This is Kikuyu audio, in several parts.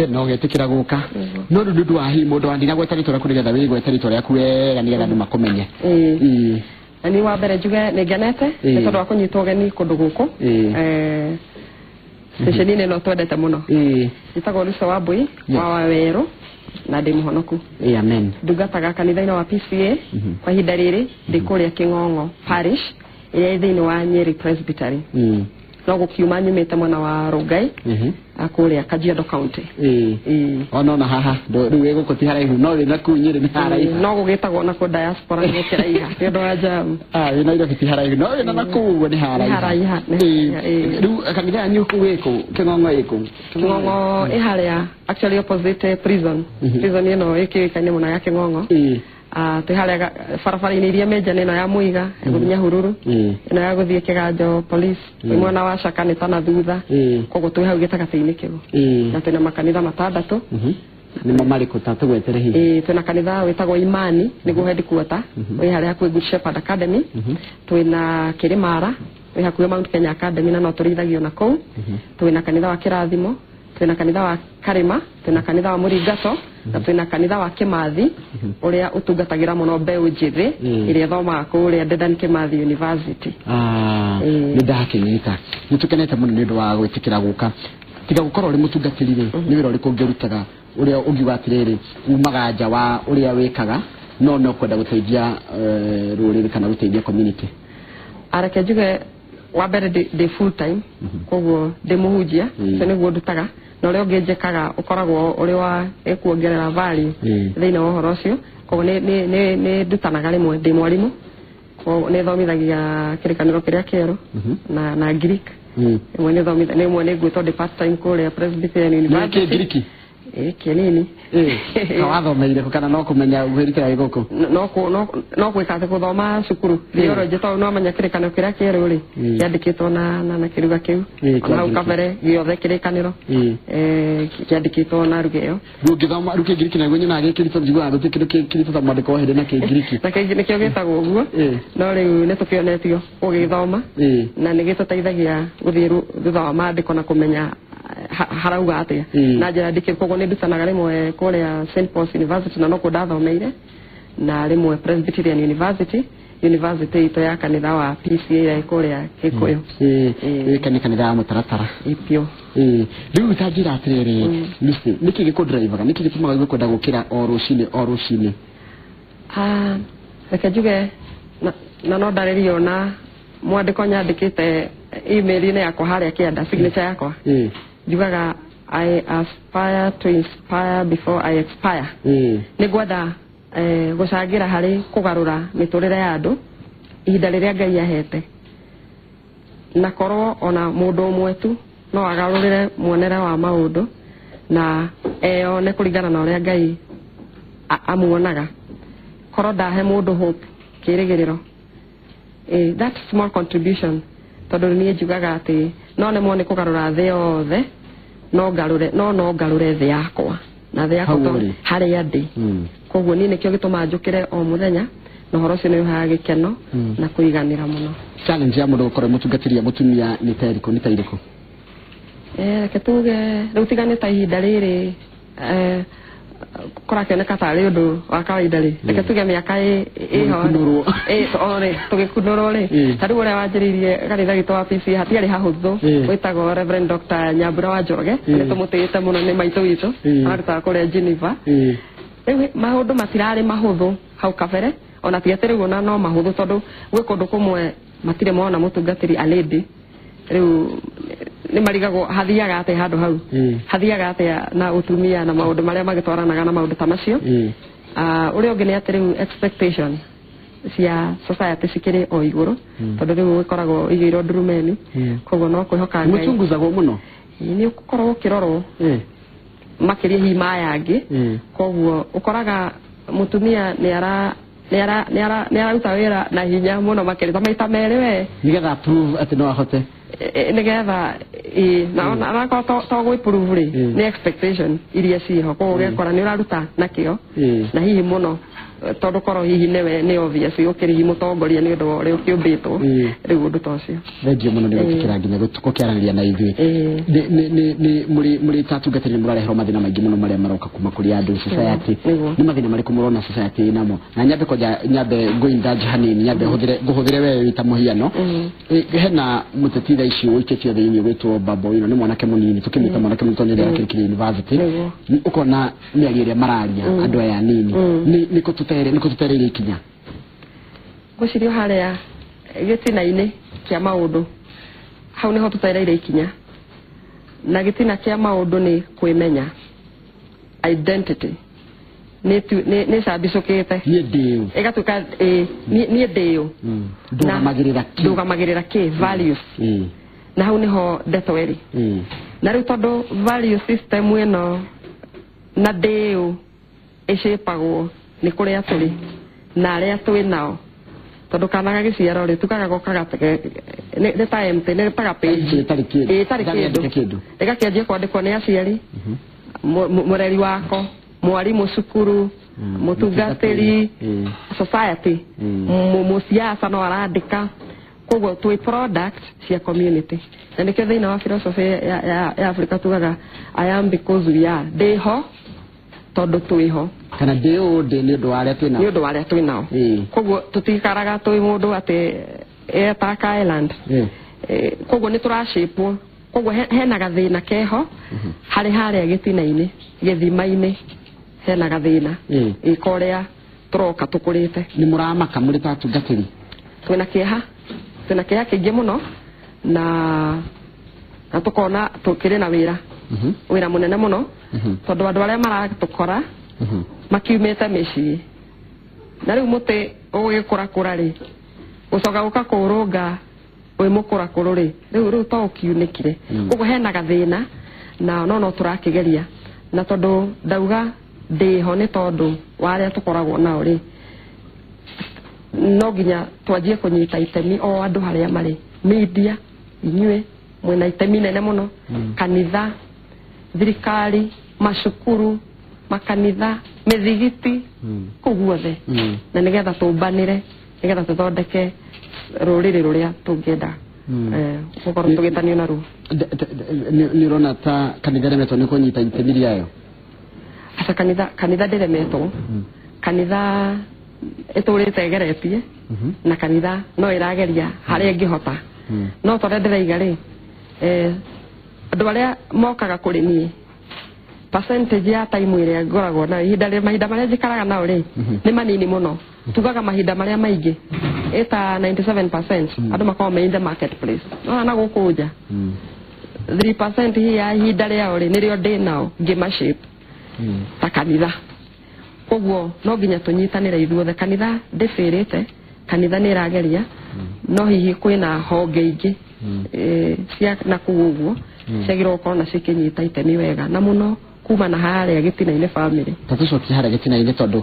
No getĩkĩra gũka no rĩu nĩ ũndũ wa hihi mũndũ wa ndinagweta rĩtwa rĩaku nĩgetha wĩgwete rĩtwa rĩaku wega nĩgetha andũ makũmenye. Ĩĩ. Na niĩ wa mbere njuge nĩ ngenete nĩ tondũ wa kũnyitwo ũgeni kũndũ gũkũ, station-inĩ ĩno twendete mũno. Njĩtagwo Lucy Wambui wa Wawerũ na ndĩ mũhonoku. Amen. Ndungataga kanitha-inĩ wa PCA. Kwa ihinda rĩrĩ ndĩ kũrĩa Kĩng'ong'o Parish ĩrĩa ĩ thĩinĩ wa Nyeri Presbytery. No gũkiuma nyumĩte mwena wa Rongai, kũrĩa Kajiado County. Ĩĩ. Ona haha rĩu wĩ gũkũ ti haraihu no wĩ nakũu Nyĩrĩ nĩ haraihu. No gũgĩtagwo nakuo diaspora nĩ gũkĩraiha nĩ ũndũ wa jam. Ah, wĩ Nairobi ti haraihu no wĩ na nakũu ũguo nĩ haraiha. Nĩ haraiha, nĩ haraiha, ĩĩ. Rĩu kanitha yanyu kũu ĩkũ? Kĩng'ong'o ĩkũ? Kĩng'ong'o ĩ harĩa actually opposite prison. Prison ĩno ĩkĩũĩkaine mũno ya Kĩng'ong'o. Ah, twĩ harĩa barabara-inĩ iria menja ĩno ya Mũiga ya gũthiĩ Nyahururu, ĩno ya gũthiĩ Kĩganjo Police, twĩ mwena wa Caka nĩ ta na thutha. Koguo twĩ hau gĩtagatĩ-inĩ kĩu. Na twĩna makanitha matandatũ. Nĩmo marĩkũ ta tũgwetere hihi? Ĩĩ, twĩna kanitha wĩtagwo Imani, nĩguo headquarter, wĩ harĩa hakuhĩ Good Shepherd Academy. Twĩna Kĩrĩmara, wĩ hakuhĩ Mount Kenya Academy, na no tũrĩithagio na kũu. Twĩna kanitha wa Kĩrathimo, twĩna kanitha wa Karĩma, twĩna kanitha wa Mũringato, na twĩna kanitha wa Kĩmathi ũrĩa ũtungatagĩra mũno mbeũ njĩthĩ ĩrĩa ĩthomaga kũrĩa Dedan Kimathi University. Ah, Ĩĩ. Nĩ ndakĩnyita. Nĩ tũkenete mũno nĩ ũndũ wa gwĩtĩkĩra gũka. Tiga gũkorwo ũrĩ mũtungatĩri rĩ, nĩ wĩra ũrĩkũ ũngĩrutaga ũrĩa ũngiuga atĩrĩrĩ umaga nja wa ũrĩa wĩkaga no no kwenda gũteithia rũrĩrĩ kana gũteithia community? Areke njuge wa mbere ndĩ full time, koguo ndĩ mũhunjia. Ũcio nĩguo ndutaga, na ũrĩa ũngĩ njĩkaga ũkoragwo ũrĩ wa ĩkuongerera value thĩinĩ wa ũhoro ũcio. Koguo nĩ ndutanaga rĩmwe, ndĩ mwarimũ. Koguo nĩ thomithagia kĩrĩkanĩro kĩrĩa kĩerũ na Greek. Ĩmwe nĩ thomithia, rĩmwe nĩ ngwĩtwo ndĩ part time kũrĩa Presbyterian Nĩ University. Kĩngiriki? Ĩ, kĩnini. Ka wathomeire kũ kana no kũmenya gwĩrutĩra wĩ gũkũ? No gwĩka atĩ gũthoma cukuru theology, tondũ no menya kĩrĩkanĩro kĩrĩa kĩerũ rĩ kĩandĩkĩtwo na kĩruga kĩu. Ona hau kĩa kabere gĩothe kĩrĩkanĩro kĩandĩkĩtwo na ruga ĩyo. Rĩu ũngĩthoma rĩu Kĩngiriki naguo nyonaga gĩ kĩritũ, njiguaga gũtirĩ kĩndũ kĩritũ ta mwandĩko wa hĩndĩ na Kĩngiriki. Na nĩkĩo gĩtagwo ũguo. No rĩu nĩ tũkĩonetio gũgĩthoma na nĩ gĩtũteithagia gũthiĩ thutha wa maandĩko na kũmenya harauga atĩa na njĩra ndikĩru. Koguo nĩ ndutanaga rĩmwe kũrĩa St Paul's University, na nokuo ndathomeire, na rĩmwe Presbyterian University, university itũ ya kanitha wa PCA ya kũrĩa Gĩkũyũ. Ĩĩ, nĩ kanitha ya mũtaratara. Ipio. Ĩĩ. Rĩu ta njĩra atĩrĩrĩ Lucy, nĩkĩ gĩkũndrivaga, nĩkĩ gĩtũmaga ũigue kwenda gũkĩra o rũcinĩ o rũcinĩ? Ah, reke njuge na no ndarĩrio na mwandĩko nyandĩkĩte email-inĩ yakwa harĩa kĩanda signature yakwa. Njugaga, "I aspire to inspire before I expire." Nĩ ngwenda gũcangĩra harĩ kũgarũra mĩtũrĩre ya andũ ihinda rĩrĩa Ngai ahete, na korwo ona mũndũ ũmwe tu no agarũrĩre muonere wa maũndũ na eyone kũringana na ũrĩa Ngai amuonaga, korwo ndahe mũndũ hope, kĩrĩgĩrĩro, that small contribution, tondũ niĩ njugaga atĩ no nemwo nĩ kũgarũra thĩ yothe, no ngarũre no ngarũre thĩ yakwa na thĩ yakwa Hau tondũ ũrĩ. Harĩa ndĩ. Koguo niĩ nĩkĩo gĩtũmaga njũkĩre o mũthenya, na ũhoro ũcio nĩ ũhaga gĩkeno na kũiganĩra mũno. Challenge ya mũndũ gũkorwo mũtungatĩri ya mũtumia nĩ ta ĩrĩkũ, nĩ ta irĩkũ? Reke tuge rĩu tiga nĩ ta ihinda rĩrĩ kũrakĩoneka tarĩ ũndũ wa kawaida rĩ, reke tuge mĩaka ĩho Mũgĩkunũrwo. O rĩ tũgĩkunũrwo rĩ, ta rĩu ũrĩa wanjĩrĩirie kanitha witũ wa PC hatiarĩ hahũthũ, wĩtagwo Reverend Dr. Nyambura wa Njoroge. Nĩ tũmũtĩĩte mũno, nĩ maitũ witũ. Arutaga kũrĩa Geneva. Rĩu maũndũ matirarĩ mahũthũ hau kabere, ona ti atĩ rĩu ona no mahũthũ, tondũ gwĩ kũndũ kũmwe matirĩ mona mũtungatĩri a lady. Rĩu nĩ marigagwo hathiaga atĩa handũ hau, hathiaga atĩa na ũtumia na maũndũ marĩa magĩtwaranaga na maũndũ ta macio. Ah, ũrĩa ũngĩ nĩ atĩ rĩu expectation cia society cikĩrĩ o igũrũ, tondũ rĩu gũkoragwo igĩirwo ndurumeni. Koguo no kwĩhoka Ngai. Mũchunguzagwo mũno. Ĩĩ, nĩ ũkoragwo ũkĩrorwo makĩria hihi maya angĩ. Koguo ũkoraga mũtumia nĩ araruta wĩra na hinya mũno makĩria ta maita merĩ we nĩgetha prove atĩ no ahote. Nĩgetha ĩ, na ona onakorwo to gwĩ prove rĩ, nĩ expectation iria ciĩho. Koguo ũgekora nĩ ũraruta na kĩo na hihi mũno. Tondũ korwo hihi nĩwe nĩ obvious ũkĩrĩ hihi mũtongoria nĩ ũndũ wa ũrĩa ũkĩũmbĩtwo rĩu ũndũ ta ũcio. Thengiũ mũno nĩ gwĩtĩkĩra nginya gũkĩaranĩria na ithuĩ. Nĩ mũrĩ ta atungatĩri nĩ mũrareherwo mathĩna maingĩ mũno marĩa maroka kuma kũrĩ andũ society. Nĩ mathĩna marĩkũ mũrona society ĩnamo? Na nyambe kwanja nyambe ngũindulge hanini, nyambe ngũhũthĩre we wĩ ta mũhiano. Hena mũteti thaa ici ũikĩtio thĩinĩ gwĩtwo Babu Owino, nĩ mwanake mũnini, tũkĩmwĩta mwanake mũnini tondũ nĩ arakĩrĩkirie university. Ũkona mĩario ĩrĩa mararia andũ aya anini nĩ kũ tũtereire ikinya? Ngwĩciria harĩa gĩtina-inĩ kĩa maũndũ hau nĩho tũtereire ikinya, na gĩtina kĩa maũndũ nĩ kwĩmenya, identity nĩ cambicũkĩte niĩ ndĩũ, ĩgatuĩka niĩ ndĩũ, ndũgamagĩrĩra kĩ, values, na hau nĩho ndeto ĩrĩ. Na rĩu tondũ value system ĩno na ndĩũ ĩcĩpagwo nĩ kũrĩa tũrĩ na arĩa twĩ nao, tondũ kana gagĩciarwo rĩ tugaga gokaga nĩ ta empty, nĩ ta gapage ĩtarĩ kĩndũ, ĩgakĩanjia kwandĩkwo nĩ aciari, mũreri wako, mwarimũ cukuru, mũtungatĩri, society, mũciaca no arandĩka. Koguo twĩ product cia community, na nĩkĩo thĩinĩ wa philosophy ya Africa tugaga I am because we are, ndĩho tondũ twĩho, kana ndĩũ ndĩ nĩ ũndũ wa arĩa twĩ nao, nĩ ũndũ wa arĩa twĩ nao. Koguo tũtikaraga twĩ mũndũ atĩ etaka island. Koguo nĩ tũracĩpwo, koguo hena gathĩna keho harĩ harĩa gĩtina-inĩ, gĩthima-inĩ hena gathĩna ĩka ũrĩa tũroka tũkũrĩte. Nĩ mũramaka mũrĩ ta atungatĩri? Twĩna kĩeha, twĩna kĩeha kĩingĩ mũno, na tũkona tũkĩrĩ na wĩra, wĩra mũnene mũno, tondũ andũ arĩa maratũkora makiumĩte mĩciĩ, na rĩu mũtĩ ũgĩkũrakũra rĩ gũcoka gũka kũũrũnga wĩ mũkũrakũrũ rĩ rĩu to ũkiunĩkire. Koguo hena gathĩna na no tũrakĩgeria, na tondũ ndauga ndĩho nĩ tondũ wa arĩa tũkoragwo nao rĩ, no nginya twanjie kũnyita itemi o andũ harĩa marĩ. Media inyuĩ mwĩna itemi nene mũno, kanitha, thirikari, macukuru, makanitha, mĩthigiti, kũu guothe, na nĩgetha tũmbanĩre, nĩgetha tũthondeke rũrĩrĩ rũrĩa tũngĩenda gũkorwo tũgĩtanio naruo. Nĩ ũrona ta kanitha ĩremetwo nĩ kũnyita itemi rĩayo? Aca, kanitha ndĩremetwo. Kanitha ĩtũrĩte ĩgeretie, na kanitha no ĩrageria harĩa ĩngĩhota. No torĩa ndĩraiga rĩ, andũ arĩa mokaga kũrĩ niĩ, percentage ya time ĩrĩa ngoragwo nayo ihinda rĩa mahinda marĩa njikaraga nao rĩ nĩ manini mũno. Tugaga mahinda marĩa maingĩ ĩta 97% andũ makoragwo me in the marketplace, no na gũkũ nja 3% hii ya ihinda rĩao rĩ nĩrĩo ndĩ nao ngĩmashape ta kanitha. Koguo no nginya tũnyitanĩre ithuothe. Kanitha ndĩbĩrĩte, kanitha nĩ ĩrageria, no hihi kwĩna honge ingĩ cia na kũu ũguo ciagĩrĩirwo gũkorwo nacio ikĩnyita itemi wega, na mũno kuma na harĩa gĩtina-inĩ family. Ta tũcokie harĩa gĩtina-inĩ tondũ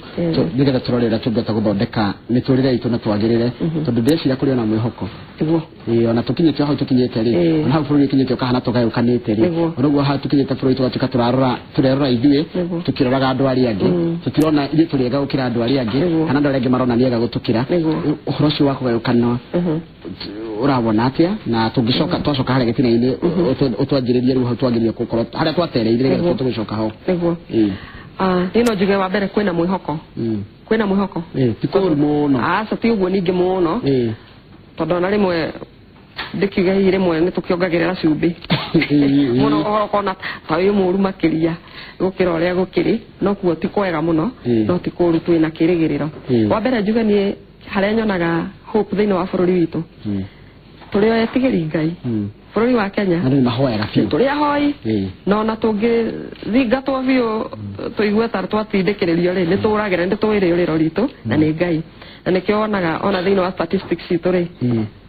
nĩgetha tũrore ũrĩa tũngĩhota gũthondeka mĩtũrĩre itũ na twagĩrĩre, tondũ ndĩreciria kũrĩ ona mwĩhoko. Nĩguo. Ona tũkinyĩte hau tũkinyĩte rĩ, ona hau bũrũri ũkinyĩte ũkahana tũgayũkanĩte rĩ, ona ũguo hau tũkinyĩte bũrũri tũgatuĩka tũrerora ithuĩ tũkĩroraga andũ arĩa angĩ, tũtirona ithuĩ tũrĩ ega gũkĩra andũ arĩa angĩ, kana andũ arĩa angĩ marona nĩ ega gũtũkĩra. Ũhoro ũcio wa kũgayũkana ũrawona atĩa? Na tũngĩcoka twacoka harĩa gĩtina-inĩ ũtwanjĩrĩrie rĩu hau twagĩrĩire gũkorwo harĩa twatereire nĩgetha tũgĩcoka ho. Nĩguo. Niĩ no njuge wa mbere kwĩna mwĩhoko. Kwĩna mwĩhoko. Ti kũũru mũno. Aca, ti ũguo ningĩ mũno, tondũ ona rĩmwe ndĩkiuge hihi rĩmwe nĩ tũkĩongagĩrĩra cumbĩ mũno, ũhoro ũkona ta wĩ mũũru makĩria gũkĩra ũrĩa gũkĩrĩ, no kuo ti kwega mũno, no ti kũũru, twĩna kĩrĩgĩrĩro. Wa mbere njuge niĩ harĩa nyonaga hope thĩinĩ wa bũrũri witũ, tũrĩ o etigĩri Ngai. Bũrũri wa Kenya andũ nĩ mahoyaga biũ, tũrĩ ahoi, na ona tũngĩthingatwo biũ tũigue ta twatindĩkĩrĩrio rĩ, nĩ tũragĩra, nĩ tũĩ rĩũrĩro ritũ na nĩ Ngai. Na nĩkĩo wonaga ona thĩinĩ wa statistics citũ rĩ,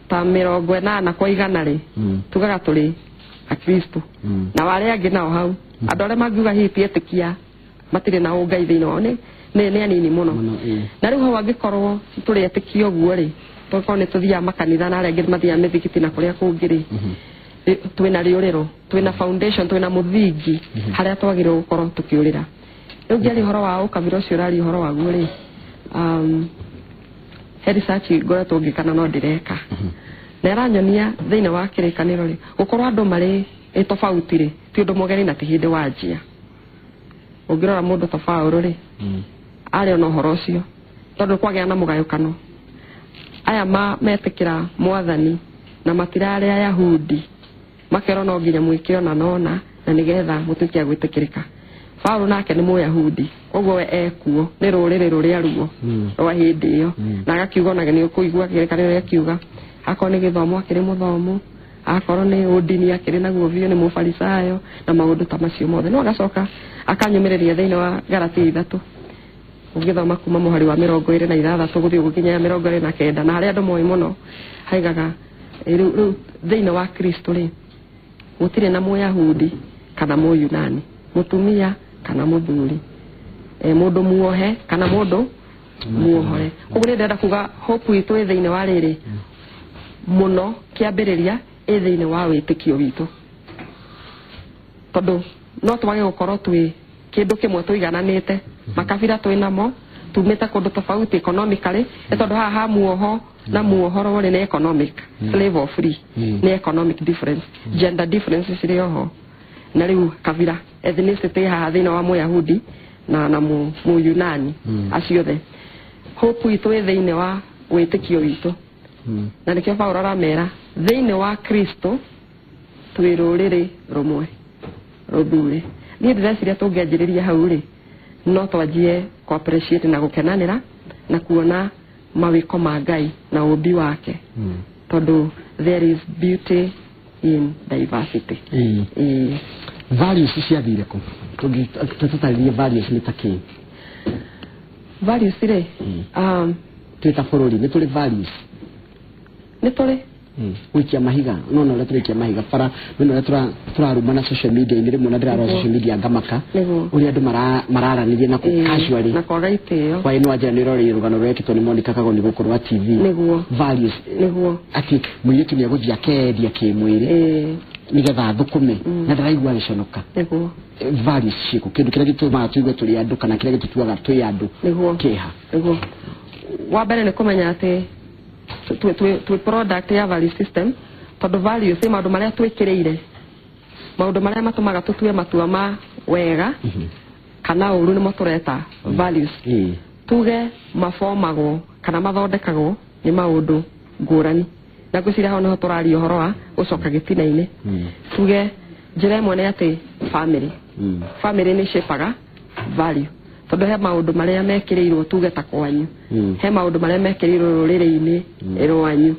ta 80 kwa igana rĩ, tugaga tũrĩ akristo, na arĩa angĩ nao hau andũ arĩa mangiuga hihi ti etĩkia matirĩ na ũngai thĩinĩ wao nĩ anini mũno. Na rĩu hau angĩkorwo tũrĩ etĩkia ũguo rĩ, tũkorwo nĩ tũthiaga makanitha na arĩa angĩ mathiaga mĩthigiti na kũrĩa kũngĩ rĩ, twĩna rĩũrĩro, twĩna foundation, twĩna mũthingi harĩa twagĩrĩirwo gũkorwo tũkĩũrĩra. Rĩu ngĩaria ũhoro wa ũkabira ũcio ũraria ũhoro waguo rĩ, He research ngoretwo ngĩka na no ndĩreka na ĩranyonia thĩinĩ wa kĩrĩkanĩro rĩ, gũkorwo andũ marĩ tofauti rĩ, ti ũndũ mũgeni na ti hĩndĩ wanjia. Ũngĩrora mũndũ ta Paũlũ rĩ, arĩ ona ũhoro ũcio, tondũ kwagĩa na mũgayũkano. Aya metĩkĩra mwathani na matirarĩ Ayahudi, makerwo no nginya mwĩke ona nona na nĩgetha mũtuĩke a gwĩtĩkĩrĩka. Paũlũ nake nĩ Mũyahudi, koguo we ekuo nĩ rũrĩrĩ rũrĩa ruo rwa hĩndĩ ĩyo, na agakiuga ona nĩ ũkũigua kĩrĩkanĩro gĩakiuga akorwo nĩ gĩthomo akĩrĩ mũthomu, akorwo nĩ ũndini akĩrĩ naguo biũ, nĩ mũfarisayo na maũndũ ta macio mothe. No agacoka akanyũmĩrĩria thĩinĩ wa Galatia 3, ũngĩthoma kuma mũhari wa 26 gũthiĩ gũkinya 29, na harĩa andũ moĩ mũno haigaga rĩu thĩinĩ wa Kristo rĩ, gũtirĩ na Mũyahudi kana Mũyunani, mũtumia kana mũthuri, mũndũ muohe kana mũndũ muohore. Koguo nĩ ndĩrenda kuga hope itũ ĩ thĩinĩ wa rĩrĩ mũno kĩambĩrĩria ĩ thĩinĩ wa wĩtĩkio witũ, tondũ no twage gũkorwo twĩ kĩndũ kĩmwe tũigananĩte, makabira twĩ namo, tumĩte kũndũ tofauti economically, nĩ tondũ haha ha muoho na muohoro rĩ nĩ economic, slave or free, nĩ economic difference, gender difference cirĩ oho, na rĩu kabira ethnicity haha thĩinĩ wa Mũyahudi na Mũyunani acio othe. Hope itũ ĩ thĩinĩ wa wĩtĩkio witũ, na nĩkĩo Paũlũ aramera thĩinĩ wa Kristo twĩ rũrĩrĩ rũmwe rũthure. Niĩ ndĩreciria tũngĩanjĩrĩria hau rĩ, no twanjie kũ appreciate na gũkenanĩra na kuona mawĩko ma Ngai na ũmbi wake, tondũ there is beauty in diversity. Values ciathire kũ? Tũtarĩrie values nĩ ta kĩ? Values rĩ, twĩ ta bũrũri nĩ tũrĩ values, nĩ tũrĩ gũikia mahiga, no na ũrĩa tũraikia mahiga bara, no na ũrĩa tũrarumana social media-inĩ rĩmwe, na ndĩrarora social media ngamaka ũrĩa andũ mararanĩria na casually na kwaga itĩo. Kwa ĩno anjĩra nĩ ũroreire rũgano rwekĩtwo nĩ Monica Kagoni gũkũ rwa TV. Nĩguo. Values. Nĩguo. Atĩ mũirĩtu nĩ egũthiĩ akendia kĩmwĩrĩ nĩgetha athũkũme na ndaraigua agĩconoka. Nĩguo. Values ciĩkũ? Kĩndũ kĩrĩa gĩtũmaga tũigue tũrĩ andũ kana kĩrĩa gĩtũtuaga twĩ andũ. Nĩguo. Kĩha. Nĩguo. Wa mbere nĩ kũmenya atĩ twĩ product ya value system, tondũ values nĩ maũndũ marĩa twĩkĩrĩire, maũndũ marĩa matũmaga tũtue matua ma wega kana ũru, nĩmo tũreta values. Tuge mabomagwo kana mathondekagwo nĩ maũndũ ngũrani, na ngwĩciria hau nĩho tũraria ũhoro wa gũcoka gĩtina-inĩ. Tuge njĩra ĩmwe nĩ atĩ family, family nĩ shapaga value, tondũ he maũndũ marĩa mekĩrĩirwo tuge ta kwanyu, he maũndũ marĩa mekĩrĩirwo rũrĩrĩ-inĩ rwanyu,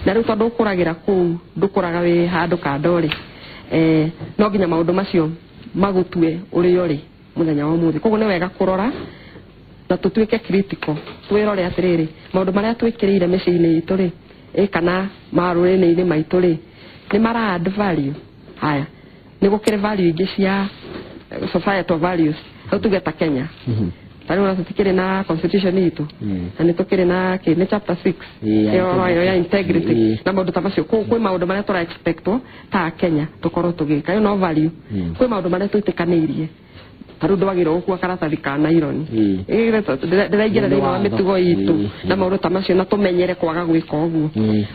na rĩu tondũ ũkũragĩra kũu, ndũkũraga wĩ handũ kando rĩ, no nginya maũndũ macio magũtue ũrĩa ũrĩ mũthenya wa ũmũthĩ. Koguo nĩ wega kũrora na tũtuĩke critical, twĩrore atĩrĩrĩ, maũndũ marĩa twĩkĩrĩire mĩciĩ-inĩ itũ rĩ, kana marũrĩrĩ-inĩ maitũ rĩ, nĩ mara add value. Haya, nĩ gũkĩrĩ value ingĩ cia societal values, rĩu tuge ta Kenya, ta rĩu tũtikĩrĩ na constitution itũ, na nĩ tũkĩrĩ na kĩ nĩ chapter 6 ĩyo ya integrity na maũndũ ta macio. Kwĩ maũndũ marĩa tũra expectwo ta Kenya tũkorwo tũgĩka, ĩyo no value. Kwĩ maũndũ marĩa twĩtĩkanĩirie, ta rĩu ndwagĩrĩirwo gũkua karatathi ka naironi, ndĩraingĩra thĩinĩ wa mĩtugo itũ na maũndũ ta macio, na tũmenyere kwaga gwĩka ũguo.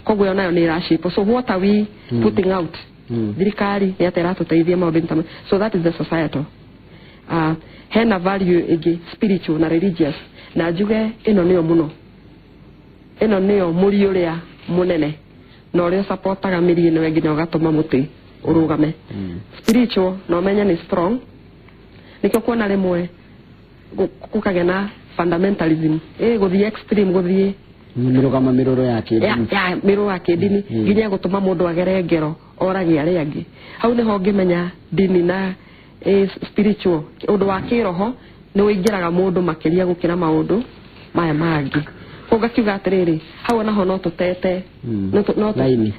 Koguo ĩyo nayo nĩ ĩra-shape. So what are we putting out? Thirikari nĩ atĩa ĩratũteithia maũndũ-inĩ ta macio? So that is the societal. Hena value ĩngĩ spiritual na religious, na njuge ĩno nĩyo mũno, ĩno nĩyo mũri ũrĩa mũnene na ũrĩa ũcapotaga mĩri ĩno ĩngĩ na ũgatũma mũtĩ ũrũgame. Spiritual na ũmenye nĩ strong, nĩkĩo kuona rĩmwe gũkagĩa na fundamentalism, gũthiĩ extreme, gũthiĩ mĩrũgamo mĩrũrũ ya kĩndini, ya mĩrũrũ ya kĩndini, nginya gũtũma mũndũ agere ngero orage arĩa angĩ. Hau nĩho ũngĩmenya ndini na spiritual, ũndũ wa kĩroho nĩ ũingĩraga mũndũ makĩria gũkĩra maũndũ maya mangĩ. Koguo ngakiuga atĩrĩrĩ, hau onaho no tũtete,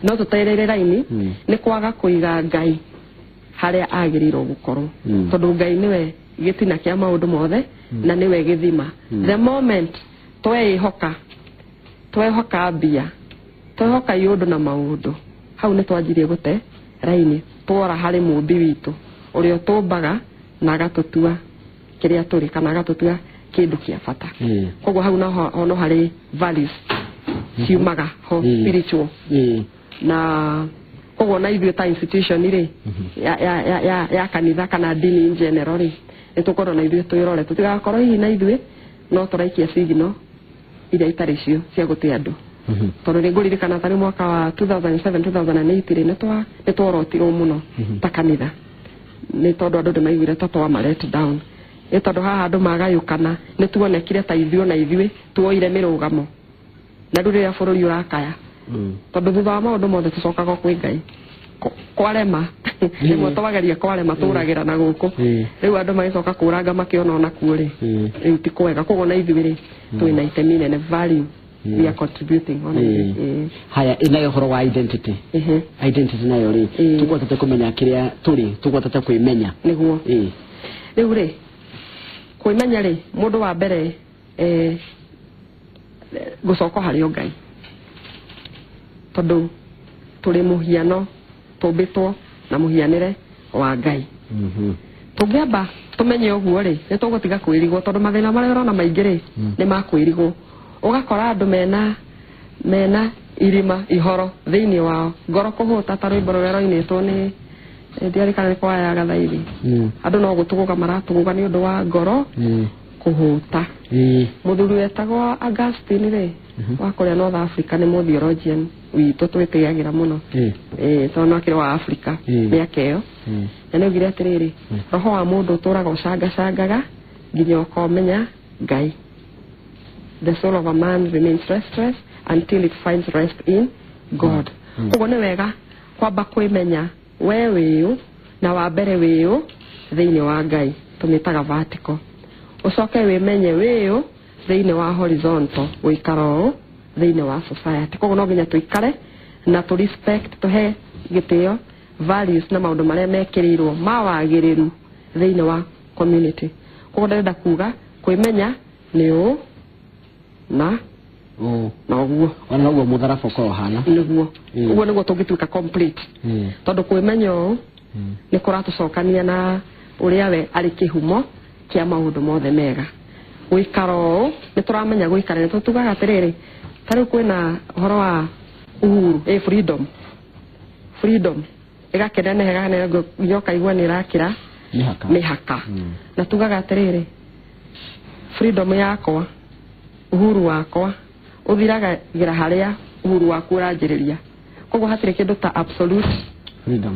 no tũterere raini, nĩ kwaga kũiga Ngai harĩa agĩrĩirwo gũkorwo, tondũ Ngai nĩwe gĩtina kĩa maũndũ mothe na nĩwe gĩthima. The moment tweĩhoka, twehoka mbia, twehoka iũndũ na maũndũ, hau nĩ twanjirie gũte raini, twora harĩ mũmbi witũ ũrĩa ũtũmbaga na agatũtua kĩrĩa tũrĩ, kana agatũtua kĩndũ kĩa bata. Koguo hau no harĩ values ciumaga ho spiritual. Na koguo na ithuĩ ta institution rĩ ya kanitha kana ndini in general rĩ, nĩtũkorwo na ithuĩ twĩrore tũtigakorwo hihi na ithuĩ no tũraikia signal iria itarĩ cio cia gũte andũ. Tondũ nĩ ngũririkana tarĩ mwaka wa 2007 2008 rĩ, nĩtworotirwo mũno ta kanitha, nĩ tondũ andũ nĩmaiguire ta twama let down, nĩ tondũ haha andũ magayũkana, nĩtuonekire ta ithuĩ na ithuĩ tuoire mĩrũgamo, na rĩu rĩrĩa bũrũri ũrakaya, tondũ thutha wa maũndũ mothe tũcokaga kwĩ Ngai. Kwarema rĩmwe twageria kwarema tũragĩra na gũkũ, rĩu andũ magĩcoka kũranga makĩona ona kuo rĩ, rĩu ti kwega. Koguo na ithuĩ rĩ twĩna itemi nene, value we are contributing on it. Haya, inayo horo wa identity. Identity nayo rĩ tũkũhotete kũmenya kĩrĩa tũrĩ, tũkũhotete kwĩmenya nĩguo. Rĩu rĩ kwĩmenya rĩ, mũndũ wa mbere gũcoka harĩ o Ngai, tondũ tũrĩ mũhiano, tũmbĩtwo na mũhianĩre wa Ngai. Tũngĩamba tũmenye ũguo rĩ, nĩ tũgũtiga kwĩrigwo, tondũ mathĩna marĩa ũrona maingĩ rĩ nĩ ma kwĩrigwo. Ũgakora andũ mena irima ihoro thĩinĩ wao, ngoro kũhũta ta rwĩmbo rũrĩa rwainĩtwo nĩ ndiarĩ kana nĩ kwaya ya Gathaithi. Andũ no gũtũgũga maratũgũga nĩ ũndũ wa ngoro kũhũta. Mũthuri wetagwo Augustine rĩ, wa kũrĩa North Africa, nĩ mũtheologian witũ twĩtĩagĩra mũno, tondũ no akĩrĩ wa Africa mĩaka ĩyo. Na nĩaugire atĩrĩrĩ, roho wa mũndũ ũtũraga ũcangacangaga nginya ũkomenya Ngai. The soul of a man remains restless until it finds rest in God. Koguo nĩ wega kwamba kwĩmenya we wĩũ, na wa mbere wĩũ thĩinĩ wa Ngai, tũmĩtaga vertical. Ũcoke wĩmenye wĩũ thĩinĩ wa horizontal, gũikara ũũ thĩinĩ wa society. Koguo no nginya tũikare na tũ respect, tũhe gĩtĩo values na maũndũ marĩa mekĩrĩirwo ma wagĩrĩru thĩinĩ wa community. Koguo ndĩrenda kuga kwĩmenya nĩ ũũ na na ũguo, ona noguo mũtharaba ũkorwo ũhana nĩguo. Ũguo nĩguo tũngĩtuĩka complete, tondũ kwĩmenya ũũ nĩ kũratũcokania na ũrĩa we arĩ kĩhumo kĩa maũndũ mothe mega. Gũikara ũũ nĩ tũramenya gũikara, nĩ tũtugaga atĩrĩrĩ, ta rĩu kwĩna ũhoro wa uhuru, freedom ĩgakĩneneha nginya ũkaigua nĩ ĩrakĩra mĩhaka. Na tugaga atĩrĩrĩ, freedom yakwa, uhuru wakwa ũthiragĩra harĩa uhuru waku ũranjĩrĩria. Koguo hatirĩ kĩndũ ta absolute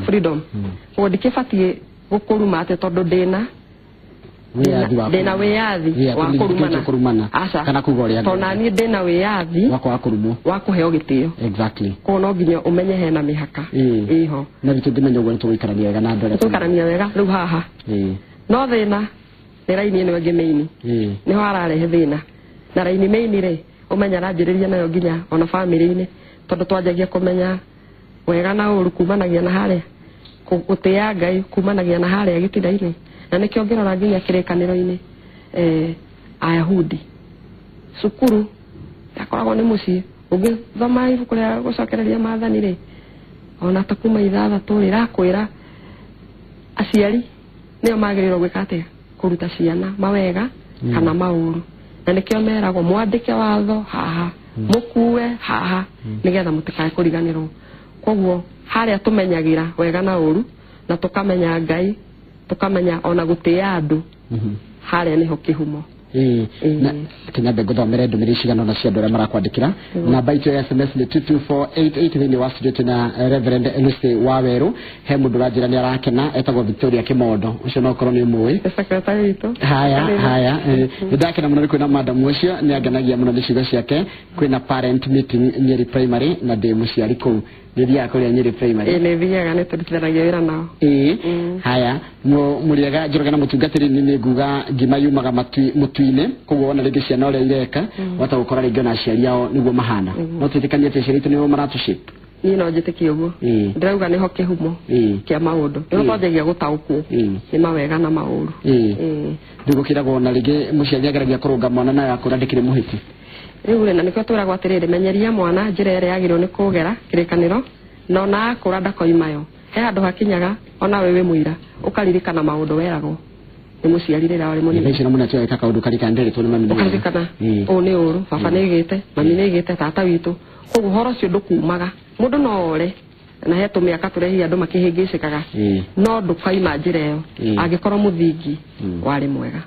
freedom. Koguo ndikĩbatiĩ gũkũruma atĩ tondũ ndĩna wĩyathi wa kũrumana, aca, kana kuga ũrĩa, tondũ naniĩ ndĩna wĩyathi wakwa wa kũrumwo, wa kũheo gĩtĩo. Exactly. Koguo no nginya ũmenye hena mĩhaka ĩho, na rĩu tũngĩmenya ũguo nĩtũgũikarania wega na andũ arĩa tũgũikarania wega rĩu haha. No thĩna nĩ raini ĩno ĩngĩ main, nĩho hararehe thĩna. Na raini main rĩ, ũmenya aranjĩrĩria nayo nginya ona bamĩrĩ-inĩ, tondũ twanjagia kũmenya wega na ũru kumanagia na harĩa gũtĩĩa Ngai, kumanagia na harĩa gĩtina-inĩ. Na nĩkĩo ngĩrora nginya kĩrĩkanĩro-inĩ, Ayahudi cukuru yakoragwo nĩ mũciĩ. Ũngĩthoma ibuku rĩa gũcokereria maathani rĩ, ona ta kuma 6 rĩ, ĩrakwĩra aciari nĩo magĩrĩirwo gwĩka atĩa, kũruta ciana mawega kana maũru. Na nĩkĩo meragwo mwandĩke watho haha, mũkue haha, nĩgetha mũtikae kũriganĩrwo. Koguo harĩa tũmenyagĩra wega na ũru, na tũkamenya Ngai, tũkamenya ona gũtĩĩa andũ, harĩa nĩho kĩhumo. Na kinyambe ngũthomere ndũmĩrĩri cigana ũna cia andũ arĩa marakwandĩkĩra. Namba itũ ya SMS nĩ 22488. Thĩinĩ wa studio twĩna Reverend Lucy Wawerũ. He mũndũ ũranjĩra nĩ arakena, etagwo Victoria Kimondo, ũcio no ũkorwo nĩ ũmũĩ. Secretary witũ. Haya, haya, nĩ ndakena mũno nĩ kwĩna madam ũcio, nĩ angenagia mũno nĩ ciugo ciake. Kwĩna parent meeting Nyeri Primary na ndĩ mũciari kũu. Nĩ thiaga kũrĩa Nyeri Primary? Nĩ thiaga, nĩ tũrutithanagia wĩra nao. Haya, mũrĩega Njoroge na mũtungatĩri, nĩ nguga ngima yumaga mũtu-inĩ, koguo wona rĩngĩ ciana ũrĩa ireka, wahota gũkora rĩngĩ ona aciari ao nĩguo mahana. No twĩtĩkanie atĩ aciari aitũ nĩo maratũ-shape? Niĩ no njĩtĩkie ũguo. Ndĩrauga nĩho kĩhumo kĩa maũndũ, nĩho twanjagia gũtaũkwo nĩ mawega na maũru. Rĩu gũkĩragwo na rĩngĩ mũciari ageragia kũrũnga mwana nawe akũra ndĩkĩrĩ mũhĩti. Rĩu rĩ, na nĩkĩo twĩragwo atĩrĩrĩ, menyeria mwana njĩra ĩrĩa yagĩrĩirwo nĩ kũgera kĩrĩkanĩro, na ona akũra ndakoima yo. He handũ hakinyaga ona we wĩ mũira ũkaririkana maũndũ weragwo Nĩ mũciari rĩrĩa warĩ mũnini. Thaa icio na mũno atiweka kaũndũ karĩ kanderetwo nĩ mami nĩ wega. Ũkaririkana ũũ nĩ ũru, baba nĩ aigĩte, mami nĩ aigĩte, tata witũ. Koguo ũhoro ũcio ndũkumaga. Mũndũ no ore na he tũmĩaka tũrĩa andũ makĩhĩngĩcĩkaga, no ndũkaima njĩra ĩyo angĩkorwo mũthingi warĩ mwega.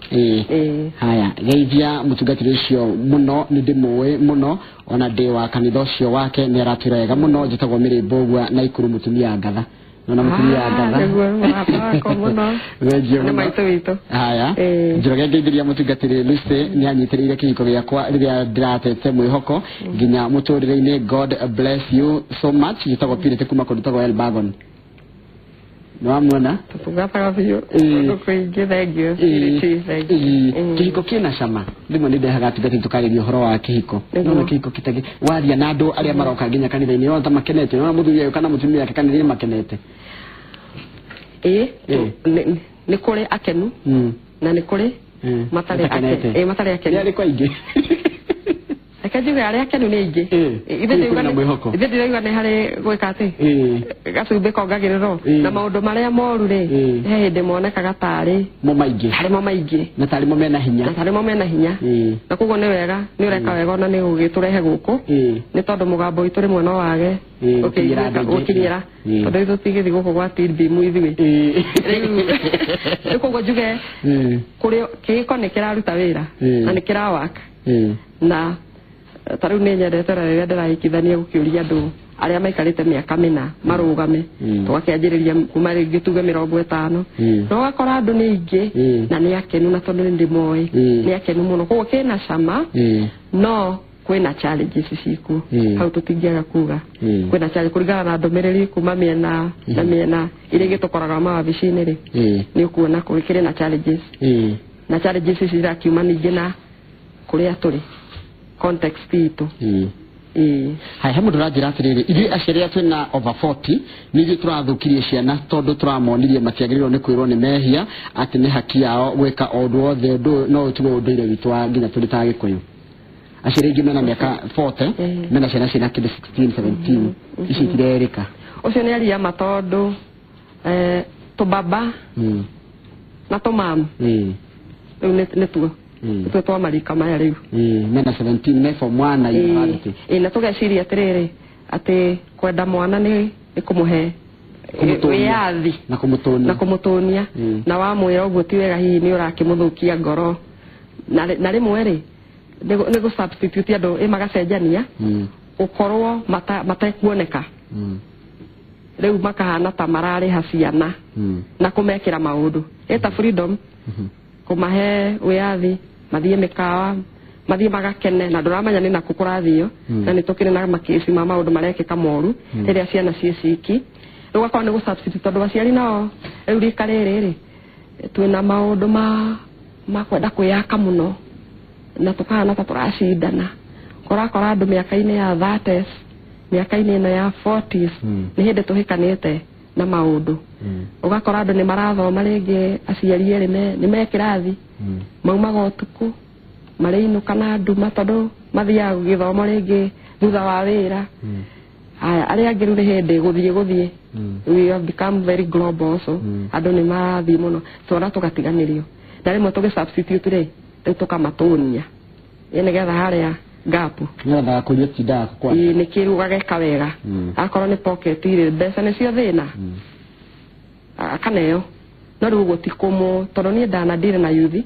Haya, geithia mũtungatĩri ũcio mũno, nĩ ndĩmũĩ mũno, ona ndĩ wa kanitha ũcio wake, nĩ aratwĩra wega mũno. Njĩtagwo Mĩrĩ Mbũgua na Ikuru, mũtumia ngatha. Nona mũtumia ngatha. Nĩguo mũrata wakwa mũno. Thengiũ nĩ mũno. Maitũ witũ. Haya, Njoroge ngeithĩria mũtungatĩri Lucy, nĩ anyitĩrĩire kĩhiko gĩakwa rĩrĩa ndĩratete mwĩhoko nginya mũtũrĩre-inĩ. God bless you so much. Njĩtagwo Purity kuma kũndũ tagwo Elbagon. Nĩ wamuona? Tũtungataga biũ kũndũ kũingĩ. Thengiũ Purity, thengiũ. Kĩhiko kĩna cama. Rĩmwe nĩ ndehaga atungatĩri tũkarĩria ũhoro wa kĩhiko. Nĩguo. Nona kĩhiko kĩtagĩ waria na andũ arĩa maroka nginya kanitha-inĩ ona ta makenete, nona mũthuri agĩũka na mũtumia wake kanitha-inĩ makenete. Ĩĩ, nĩ kũrĩ akenu na nĩ kũrĩ matarĩ Matakenete. Matarĩ akenu. Nĩ arĩkũ aingĩ? Reke njuge arĩa akenu nĩ aingĩ. Ithe Kũu ndĩrauga kwĩna mwĩhoko. Ithe ndĩrauga nĩ harĩ gwĩka atĩ gacumbĩ kongagĩrĩrwo na maũndũ marĩa moru rĩ, he hĩndĩ monekaga tarĩ mo maingĩ, tarĩ mo maingĩ, na tarĩ mo mena hinya, na tarĩ mo mena hinya. Na koguo nĩ wega, nĩ ũreka wega ona nĩ gũgĩtũrehe gũkũ, nĩ tondũ mũgambo witũ rĩmwe no wage gũkinyĩra andũ aingĩ. Gũkinyĩra, tondũ ithuĩ tũtigĩthiĩ gũkũ gwa TB ithuĩ rĩu. Koguo njuge kũrĩ kĩhiko nĩ kĩraruta wĩra na nĩ kĩrawaka, na ta rĩu nĩ nyendete na rĩrĩa ndĩrahikithania gũkĩũria andũ arĩa maikarĩte mĩaka mĩna marũgame, tũgakĩanjĩrĩria kuma rĩngĩ tuge 50, na ũgakora andũ nĩ aingĩ na nĩ akenu, na tondũ nĩ ndĩmoĩ nĩ akenu mũno. Koguo kĩna cama, no kwĩna challenges cikuo. Hau tũtingĩaga kuga kwĩna challenge kũringana na ndũmĩrĩri kuma mĩena na mĩena iria ingĩ tũkoraga mawabici-inĩ rĩ, nĩ ũkuona kũrĩ na challenges, na challenges ici irakiuma ningĩ na kũrĩa tũrĩ, context itũ. Haya, he mũndũ ũranjĩra atĩrĩrĩ, ithuĩ aciari arĩa twĩna over 40 nĩ ithuĩ tũrathũkirie ciana, tondũ tũramonirie matiagĩrĩirwo nĩ kwĩrwo nĩ mehia, atĩ nĩ haki yao gwĩka o ũndũ wothe. Ũndũ ũyũ no ũtigwo ũndũire witũ wa nginya tũrĩ ta Agĩkũyũ. Aciari aingĩ mena mĩaka 40 mena ciana ciĩna kĩndũ 16 17, ici itirerĩka. Ũcio nĩ aria ma, tondũ tũbaba na tũmamu rĩu nĩtuo nĩtuo twa marika maya rĩu. Mena 17, me form 1 na university. Ĩĩ, na tũgeciria atĩrĩrĩ, atĩ kwenda mwana nĩ kũmũhe Kũmũtũnia. wĩyathi na kũmũtũnia, na kũmũtũnia, na wamwĩra ũguo ti wega, hihi nĩ ũrakĩmũthũkia ngoro. Na rĩmwe rĩ, nĩ gũ substitute andũ ĩ magacenjania gũkorwo matekuoneka, rĩu makahana ta mararĩha ciana na kũmekĩra maũndũ ĩta freedom, kũmahe wĩyathi mathiĩ mĩkawa, mathiĩ magakene, na ndũramenya nĩ nakũ kũrathio. Na nĩ tũkĩrĩ na makĩci ma maũndũ marekĩka moru rĩrĩa ciana ciĩ ciki. Rĩu gakorwo nĩ gũ substitute, tondũ aciari nao rĩu rika rĩrĩ rĩ, twĩna maũndũ ma kwenda kwĩyaka mũno na tũkahana ta tũracindana. Kũrakora andũ mĩaka-inĩ ya 30s, mĩaka-inĩ ĩno ya 40s, nĩ hĩndĩ tũhĩkanĩte na maũndũ. Ũgakora andũ nĩ marathoma rĩngĩ, aciari erĩ nĩ me kĩrathi, maumaga ũtukũ, marĩinũka na nduma, tondũ mathiaga gĩthomo rĩngĩ thutha wa wĩra. Aya arĩa angĩ rĩu nĩ hĩndĩ gũthiĩ, we have become very global also. Andũ nĩ marathiĩ mũno, twana tũgatiganĩrio, na rĩmwe tũgĩ substitute rĩ, rĩu tũkamatũnia ĩ nĩgetha harĩa gap nĩgetha kũria tindaga kwa ĩ nĩ kĩrũ gageka wega. Akorwo nĩ pocket rĩ, mbeca nĩcio thĩna, akaneo. No rĩu ũguo ti kũmũ, tondũ niĩ ndanandire na yuthi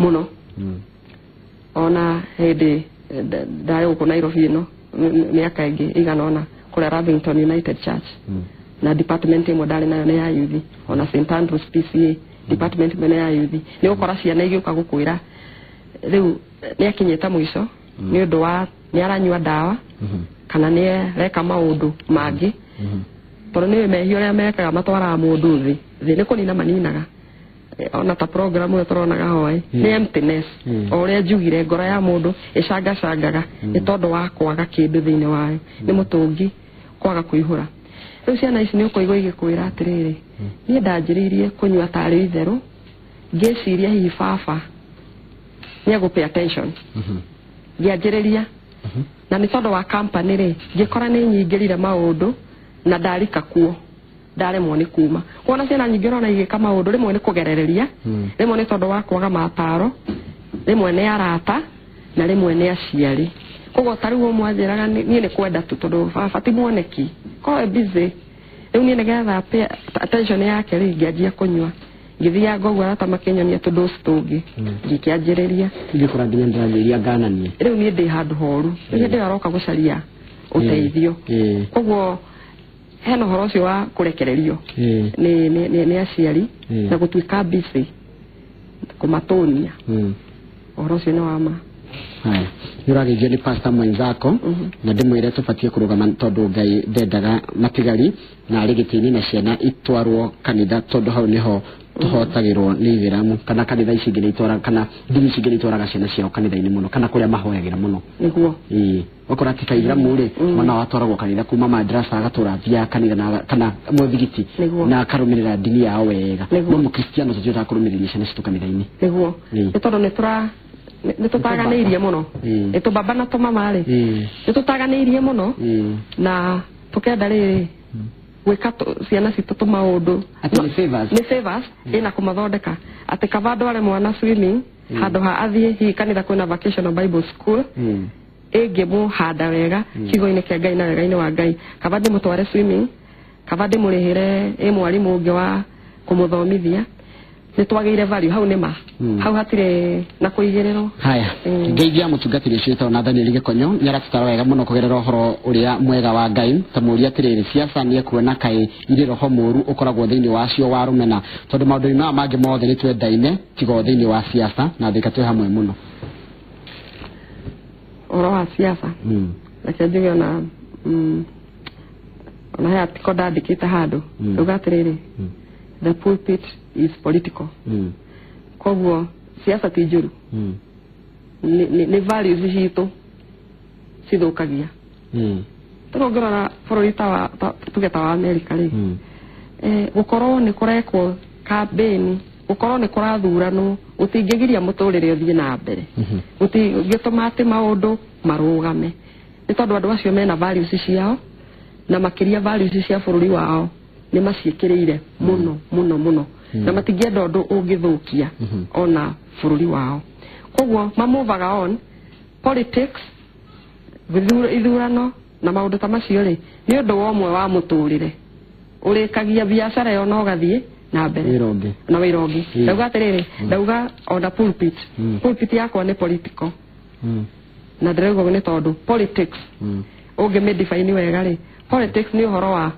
mũno, ona hĩndĩ ndarĩ gũkũ Nairobi ĩno mĩaka ĩngĩ ĩigana ũna, kũrĩa Lavington United Church, na department ĩmwe ndarĩ nayo nĩ ya yuthi, ona St Andrews PCA department ĩmwe nĩ ya yuthi. Nĩ ũgũkora ciana igĩũka gũkwĩra rĩu nĩ akinyĩte mũico nĩ ũndũ wa nĩ aranyua ndawa kana nĩ areka maũndũ mangĩ, tondũ nĩ mehia ũrĩa mekaga matwaraga mũndũ thĩ thĩ nĩ kũnina maninaga. Ona ta program ĩyo tũronaga hoe nĩ emptiness. O ũrĩa njugire, ngoro ya mũndũ ĩcangacangaga nĩ tondũ wa kwaga kĩndũ thĩinĩ wayo, nĩ mũtũngi kwaga kũihũra. Rĩu ciana ici nĩ ũkũigua igĩkwĩra atĩrĩrĩ, niĩ ndanjĩrĩirie kũnyua tarĩ itherũ, ngĩciria hihi baba nĩ egũ pay attention, ngĩanjĩrĩria, na nĩ tondũ wa company rĩ, ngĩkora nĩ nyingĩrire maũndũ na ndarika kuo. Ndaremwo nĩ kuma. Kuona ciana nyingĩ ũrona igĩka maũndũ rĩmwe nĩ kũgerereria, rĩmwe nĩ tondũ wa kwaga mataro, rĩmwe nĩ arata na rĩmwe nĩ aciari. Koguo ta rĩu ũmwe anjĩraga niĩ nĩ kwenda tu tondũ baba ti muoneki, korwo e busy. Rĩu niĩ nĩgetha attention yake rĩ ngĩanjia kũnyua. Ngĩthianga ũguo arata makĩnyonia tũndũci tũngĩ, ngĩkĩanjĩrĩria. Ngĩkora nginya ndĩranjĩrĩria ngananie. Rĩu niĩ ndĩ handũ horu, rĩu hĩndĩ ĩyo aroka gũcaria ũteithio. Koguo hena ũhoro ũcio wa kũrekererio nĩ aciari na gũtuĩka busy kũmatũnia. Ũhoro ũcio nĩ wa ma. Haya, nĩ ũrageithio nĩ pastor mwenzako na ndĩmwĩre tũbatiĩ kũrũgama tondũ Ngai ndendaga matigari na arĩ gĩtĩ-inĩ na ciana itwarwo kanitha tondũ hau nĩho tũhotagĩrwo nĩ ithĩramu kana kanitha ici ingĩ nĩ itwaraga kana ndini ici ingĩ nĩ itwaraga ciana ciao kanitha-inĩ mũno kana kũrĩa mahoyagĩra mũno. Nĩguo. Wakora ti kaithĩramu rĩ, mwana wao atwaragwo kanitha kuma madrasa agatũra athiaga kanitha na kana mũthigiti na akarũmĩrĩra ndini yao wega. No mũkristiano tũtihotaga kũrũmĩrĩria ciana citũ kanitha-inĩ. Nĩguo. Nĩ tondũ nĩ tũtaganĩirie mũno. Nĩ tũbaba na tũmama rĩ. Nĩ tũtaganĩirie mũno na tũkenda rĩrĩ gwĩka ciana citũ tũmaũndũ. Atĩ nĩ favors. Nĩ favors ĩna kũmathondeka. Atĩ kaba ndware mwana swimming handũ ha athiĩ hihi kanitha kwĩna vacational Bible school ĩngĩmũhanda wega kiugo-inĩ kĩa Ngai na wega-inĩ wa Ngai. Kaba ndĩmũtware swimming, kaba ndĩmũrĩhĩre ĩ mwarimũ ũngĩ wa kũmũthomithia. Nĩ twagĩire value hau nĩ ma. Hau hatirĩ na kũigĩrĩrwo. Haya, ngeithia mũtungatĩri ũcio wĩtagwo Nathaniel Gĩkonyo nĩ aratũtara wega mũno kũgerera ũhoro ũrĩa mwega wa Ngai. Ta mũũria atĩrĩrĩ, siasa nĩ ekuona kaĩ irĩ roho mũũru ũkoragwo thĩinĩ wacio wa rũmena, tondũ maũndũ-inĩ maya mangĩ mothe nĩ twendaine tiga o thĩinĩ wa siasa, na thĩka twĩ hamwe mũno. Ũhoro wa siasa reke njuge ona ona he article ndandĩkĩte handũ ndauga atĩrĩrĩ, the pulpit is political. Koguo siasa ti njũru. Nĩ values citũ cithũkagia. Tondũ ũngĩrora bũrũri ta tuge ta wa America rĩ, gũkorwo nĩ kũrekwo campaign, gũkorwo nĩ kũrathuranwo gũtingĩgiria mũtũrĩre ũthiĩ na mbere, gũtingĩtũma atĩ maũndũ marũgame, nĩ tondũ andũ acio mena values ciao na makĩria values cia bũrũri wao nĩ maciĩkĩrĩire mũno mũno mũno na matingĩenda ũndũ ũngĩthũkia ona bũrũri wao. Koguo mamovaga on politics, ithurano na maũndũ ta macio rĩ, nĩ ũndũ wa ũmwe wa mũtũrĩre ũrĩkagia biacara ĩyo na ũgathiĩ na mbere na wĩra ũngĩ. Ndauga atĩrĩrĩ, ndauga ona pulpit, pulpit yakwa nĩ political na ndĩrauga nĩ tondũ politics ũngĩmĩdefine wega rĩ, politics nĩ ũhoro wa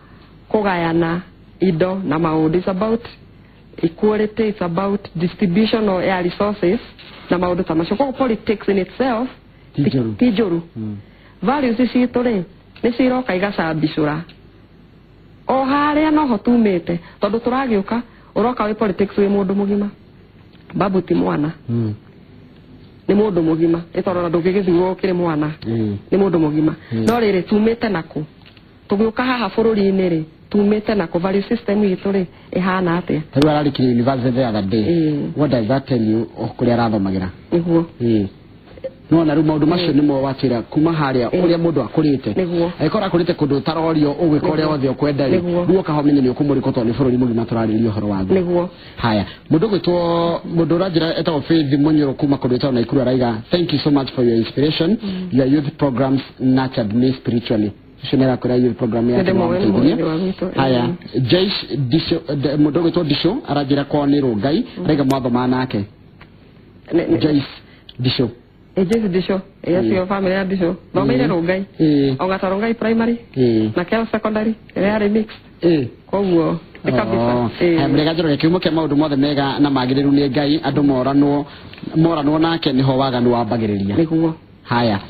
kũgayana indo na maũndũ. It's about equality, it's about distribution of ya resources na maũndũ ta macio. Koguo politics in itself ti njũru. Values citũ rĩ nĩ ciroka igacambicũra o harĩa noho tumĩte, tondũ tũragĩũka ũroka wĩ politics wĩ mũndũ mũgima. Babu ti mwana, nĩ mũndũ mũgima, nĩ tondũ ona ndũngĩgĩthurwo ũkĩrĩ mwana, nĩ mũndũ mũgima. No rĩrĩ tumĩte nakũ? Tũgĩũka haha bũrũri-inĩ rĩ, tumĩte nakũ? Value system itũ rĩ ĩhana atĩa? Rĩu ararĩkirie university the other day. What does that tell you kũrĩa arathomagĩra? Nĩguo. No na rĩu maũndũ macio nĩmo watwĩra kuma harĩa ũrĩa mũndũ akũrĩte. Angĩkorwo akũrĩte kũndũ ũtarorio ũgwĩka ũrĩa wothe ũkwenda rĩ, rĩu ũkaha ũmenye nĩ ũkũmũrĩkwo tondũ nĩ bũrũri mũgima tũrarĩrĩria ũhoro waguo. Nĩguo. Haya, mũndũ ũgwĩtwo mũndũ ũranjĩra etagwo Faith Mũnyũrũ kuma kũndũ gwĩtagwo Naikuru araiga, thank you so much for your inspiration. Your youth programs nurtured me spiritually. Ũcio nĩ arakwĩra youth program yake nĩwamũteithirie. Haya, Joyce Disho, mũndũ ũgwĩtwo Disho aranjĩra kwao nĩ Rũngai, araiga mwathomaa nake. Joyce Disho. Joyce Disho, acio family ya Disho. Thomeire Rũngai. O Ngata Rũngai primary na Keo secondary, ĩrĩa yarĩ mixed. Koguo nĩ kabisa. Mũrega Njoroge, kĩhumo kĩa maũndũ mothe mega na magĩrĩru nĩ Ngai, andũ moranwo nake nĩho waganu wambagĩrĩria. Nĩguo. Haya,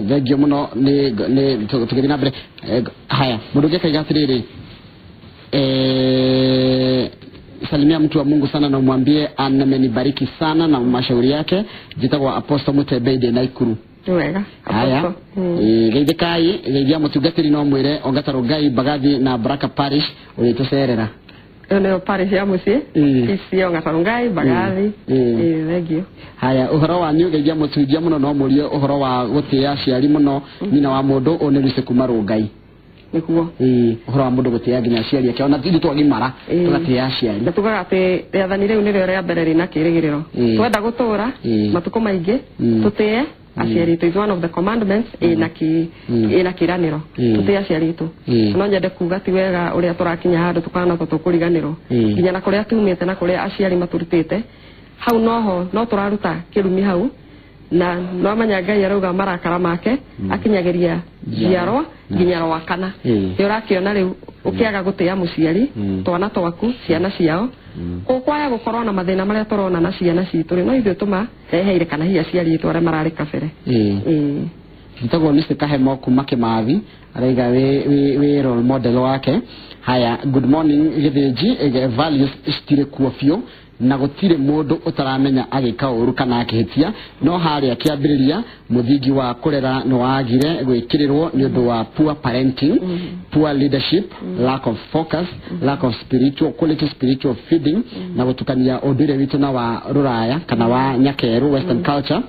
thengio mũno nĩ tũgĩthiĩ na mbere. Haya, mũndũ ũngĩ akaiga atĩrĩrĩ, salimia mtu wa Mungu sana na umwambie amenibariki sana na mashauri yake. Jitagwa Apostle Mutembei ndĩ Naikuru. Wega. Haya, geithĩkai, geithia mũtungatĩri no mwĩre Ongata Rũngai Mbagathi na Baraka Parish ũrĩtũcerera. Ĩyo nĩyo parish ya mũciĩ. Ici Ongata Rũngai Mbagathi. Thengio. Haya, ũhoro wanyu geithia mũtunjia mũno no mũrie ũhoro wa gũtĩa aciari mũno, nyina wa mũndũ ũyũ nĩ Lucy kuma Rũngai. Nĩguo. Ũhoro wa mũndũ gũtĩĩa nginya aciari ake ona ithuĩ twagimara tũgatĩĩa aciari. Na tugaga atĩ rĩathani rĩu nĩrĩo rĩa mbere rĩna kĩrĩgĩrĩro. Twenda gũtũra matukũ maingĩ tũtĩe aciari aitũ is one of the commandments ĩna kĩranĩro. Tũtĩe aciari aitũ. No nyende kuga ti wega ũrĩa tũrakinya handũ tũkahana ta tũkũriganĩrwo. Nginya na kũrĩa tumĩte na kũrĩa aciari matũrutĩte hau noho no tũraruta kĩrumi hau na no menya Ngai arauga marakara make akinyagiria njiarwa nginya rwa kana. Nĩ ũrakĩona rĩu ũkĩaga gũtĩĩa mũciari twana twaku ciana ciao gũkwaya gũkorwo na mathĩna marĩa tũrona na ciana citũ rĩ no ithuĩ tũmareheire kana hihi aciari aitũ arĩa mararĩ kabere. Njĩtagwo Mr. Kahemo kuma Kĩmathi araiga wĩ role model wake. Haya, good morning Gĩthĩnji, values citirĩ kuo biũ na gũtirĩ mũndũ ũtaramenya agĩka ũru kana akĩhĩtia no harĩa kĩambĩrĩria mũthingi wa kũrera nĩ wagire gwĩkĩrĩrwo nĩ ũndũ wa poor parenting, poor leadership, lack of focus, lack of spiritual quality, spiritual feeding na gũtukania ũndũire witũ na wa rũraya kana wa nyakerũ western culture.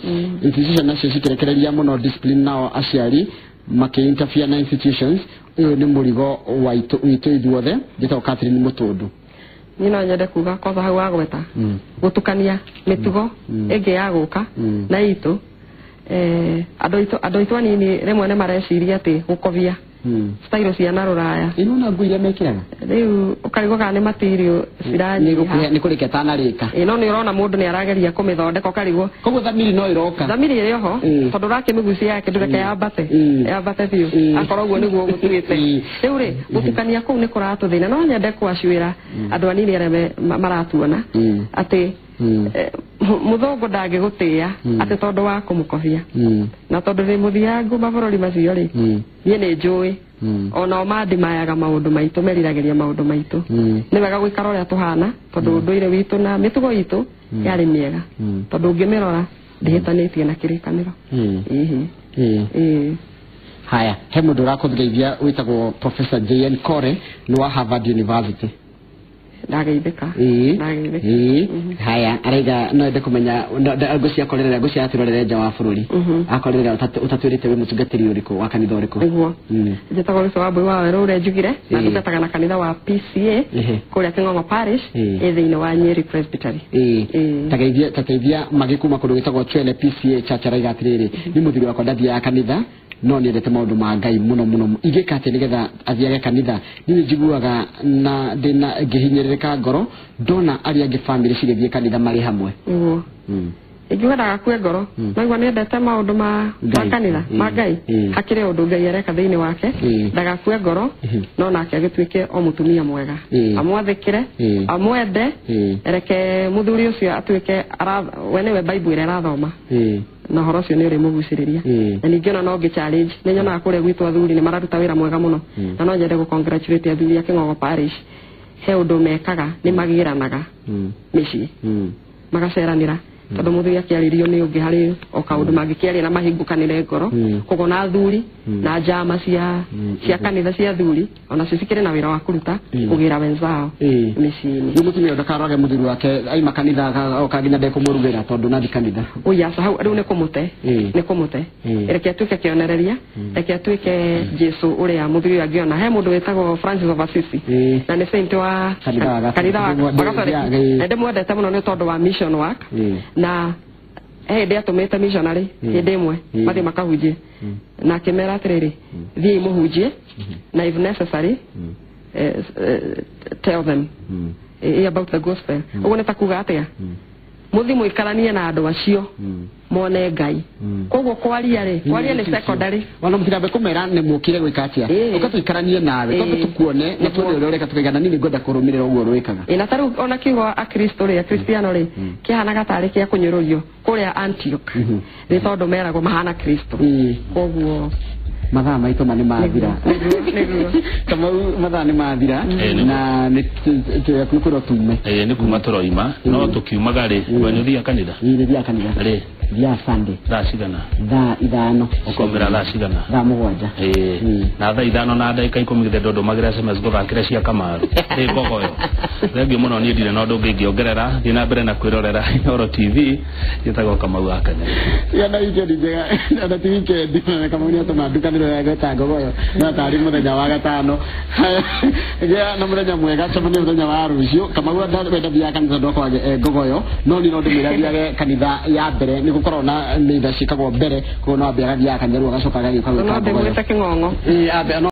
Institution nacio cikĩrekereria mũno discipline nao aciari makĩ-interfere na institutions. Ũyũ nĩ mũrigo witũ ithuothe. Njĩtagwo Catherine Mũtũndũ. Niĩ no nyende kuga kwanza hau wagweta gũtukania mĩtugo ĩngĩ ya gũka na itũ. Andũ aitũ anini rĩmwe nĩ mareciria atĩ gũkobia style cia na rũraya ĩno na nguo iria mekĩraga rĩu ũkarigwo kana nĩ material ciranyiha nĩ kũrĩka ĩtanarĩka. No nĩ ũrona mũndũ nĩ arageria kũmĩthondeka ũkarigwo koguo thamiri no ĩroka thamiri ĩrĩ oho tondũ ũrakĩmĩgucia yake ndũreke yambate biũ akorwo ũguo nĩguo gũtuĩte. Rĩu rĩ gũtukania kũu nĩ kũratũthĩna. No nyende kũacuĩra andũ anini arĩa maratuona atĩ mũthũngũ ndangĩgũtĩĩa atĩ tondũ wa kũmũkobia na tondũ ndĩ mũthiangu mabũrũri macio rĩ niĩ nĩ njũĩ onao mandimayaga maũndũ maitũ meriragĩria maũndũ maitũ. Nĩ wega gũikara ũrĩa tũhana tondũ ũndũire witũ na mĩtugo itũ yarĩ mĩega tondũ ũngĩmĩrora ndĩhĩtanĩtie na kĩrĩkanĩro. Haya, he mũndũ ũrakũgeithia wĩtagwo Professor J.N. Kore nĩ wa Harvard University. Ndageithĩka. Haya, araiga no ende kũmenya ngũcia akorerera ngũcia atũrorere nja wa bũrũri akorerera ũtatwĩrĩte wĩ mũtungatĩri ũrĩkũ wa kanitha ũrĩkũ. Nĩguo njĩtagwo Lucy Wambui wa Werũ ũrĩa njugire na ndungataga na kanitha wa PCA kũrĩa Kĩng'ong'o Parish ĩ thĩinĩ wa Nyeri Presbytery. Tateithia magĩkuma kũndũ gwĩtagwo Chwele PCA Church araiga atĩrĩrĩ nĩ mũthuri wakwa ndathiaga kanitha no nĩendete maũndũ ma Ngai mũno mũno ingĩka atĩ nĩgetha athiage kanitha niĩ njiguaga na ndĩna ngĩhinyĩrĩrĩka ngoro ndona arĩa angĩ bamĩrĩ cigĩthiĩ kanitha marĩ hamwe. Nĩguo ingiuga ndagakue ngoro naigua nĩendete maũndũ ma kanitha ma Ngai hakĩrĩ ũndũ Ngai areka thĩinĩ wake ndagakue ngoro no nake agĩtuĩke o mũtumia mwega amwathĩkĩre amwende reke mũthuri ũcio atuĩke we nĩwe Bible ĩrĩa arathoma na ũhoro ũcio nĩ ũrĩmũgucĩrĩria. Na ningĩ ona no ngĩ challenge nĩ nyonaga kũrĩa gwitũ athuri nĩ mararuta wĩra mwega mũno na no nyende gũ congratulate athuri a Kĩng'ong'o Parish he ũndũ mekaga nĩ magĩranaga mĩciĩ magaceranĩra tondũ mũthuri akĩarĩrio nĩ ũngĩ harĩ o kaũndũ mangĩkĩaria na mahingũkanĩre ngoro koguo na athuri na njama cia kanitha cia athuri onacio cikĩrĩ na wĩra wa kũruta kũgĩra wenzao mĩciĩ-inĩ. Rĩu mũtumia ndakarorage mũthuri wake aima kanitha oka nginya ndekũmũrugĩra tondũ nathi kanitha. Oya hau rĩu nĩ kũmũte nĩ kũmũte reke atuĩke kĩonereria reke atuĩke Jesu ũrĩa mũthuri ũyũ angĩona. He mũndũ wĩtagwo Francis of Assisi na nĩ saint wa kanitha wa Gatoreki na ndĩmwendete mũno nĩ tondũ wa mission work na hĩndĩ atũmĩte missionary hĩndĩ ĩmwe mathiĩ makahunjie na akĩmera atĩrĩrĩ thiĩi mũhunjie na if necessary tell them about the gospel. Ũguo nĩ ta kuga atĩa mũthiĩ mũikaranie na andũ acio mone Ngai. Koguo kwaria rĩ kwaria nĩ secondary wana mũtirambe kũmera nĩ mũkire gwĩka atĩa ũka tũikaranie nawe twambe tũkuone na tuone ũrĩa ũreka tũkaigana niĩ nĩngwenda kũrũmĩrĩra ũguo ũrwĩkaga. Na ta rĩu ona kiugo akristo rĩ akristiano rĩ kĩhanaga tarĩ kĩa kũnyũrũrio kũrĩa Antioch nĩ tondũ meragwo mahana Kristo. Koguo mathaa maitũ ma nĩ mathira Kamau mathaa nĩ mathira na nĩ kwĩrwo tume. Nĩ kuma tũroima no tũkiumaga rĩ we nĩ ũthiaga kanitha? Nĩ thiaga kanitha. Rĩ Thiaga Sunday. Thaa cigana? Thaa 5. Ũkaumĩra thaa cigana? Thaa 7. Ĩĩ. Na thaa 5 na ndagĩka 10 githĩ ndũndũmagĩra SMS gũthakĩra cia Kamaru. Ĩ ngogoyo. Thengiũ mũno, niĩ ndirĩ na ũndũ ũngĩ ingĩongerera. Thiĩ na mbere na kwĩrorera Inooro TV. Njĩtagwo Kamau wa Kanya. Yana weekend njega, ona ti weekend, na Kamau nĩ atũma ndukanĩro ya gwĩta ngogoyo no tarĩ mũthenya wa gatano. Gĩa na mũthenya mwega, cemania mũthenya wa rũciũ. Kamau wenda thiaga kanitha ndokwage ngogoyo, no niĩ no ndĩmwĩre athiage kanitha ya mbere, nĩ gũkorwo na mitha ciĩkagwo mbere, koguo no ambe agathiaga kanitha rĩu agacoka agagĩũka No gwĩka ngogoyo. ndĩmwĩte kĩng'ong'o. Ĩĩ, ambe no